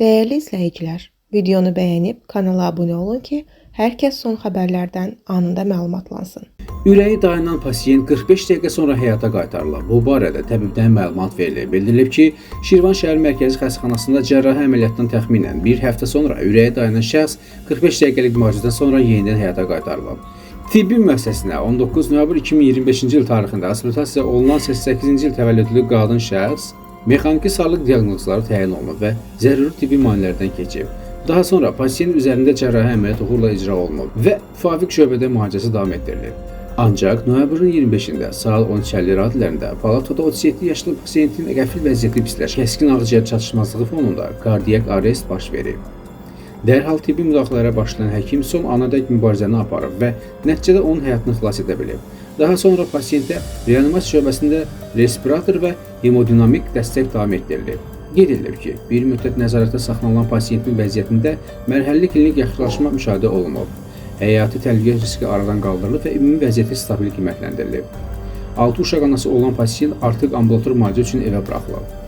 Dəyərli izləyicilər, videonu bəyənib kanala abunə olun ki, hər kəs son xəbərlərdən anında məlumatlansın. Ürəyi dayanan pasiyent 45 dəqiqə sonra həyata qaytarılıb. Bu barədə təbibdən məlumat verilib. Bildirilib ki, Şirvan şəhər mərkəzi xəstəxanasında cərrahi əməliyyatdan təxminən bir həftə sonra ürəyi dayanan şəxs 45 dəqiqəlik müalicədən sonra yenidən həyata qaytarılıb. Tibbi müəssisəsinə 19 noyabr 2025-ci il tarixində hospitalizasiya olunan 88-ci il təvəllüdlü qadın şəxs mexaniki sarlıq diaqnozları təyin olunub və zəruri tibbi müayinələrdən keçib. Daha sonra pasiyent üzərində cərrahi əməliyyat uğurla icra olunub və müvafiq şöbədə müalicəsi davam etdirilib. Ancaq noyabrın 25-də saat 13:50 radələrində palatada 37 yaşlı pasiyentin qəfil vəziyyəti pisləşib, kəskin ağciyər çatışmazlığı fonunda kardiak arrest baş verib. Dərhal tibbi müdaxilələrə başlayan həkim son anadək mübarizəni aparıb və nəticədə onun həyatını xilas edə bilib. Daha sonra pasiyentə reanimasiya şöbəsində respirator və hemodinamik dəstək davam etdirilib. Qeyd edilib ki, bir müddət nəzarətdə saxlanılan pasiyentin vəziyyətində mərhələli klinik yaxşılaşma müşahidə olunub. Həyati təhlükə riski aradan qaldırılıb və ümumi vəziyyəti stabil qiymətləndirilib. 6 uşaq anası olan pasiyent artıq ambulator müalicə üçün evə buraxılıb.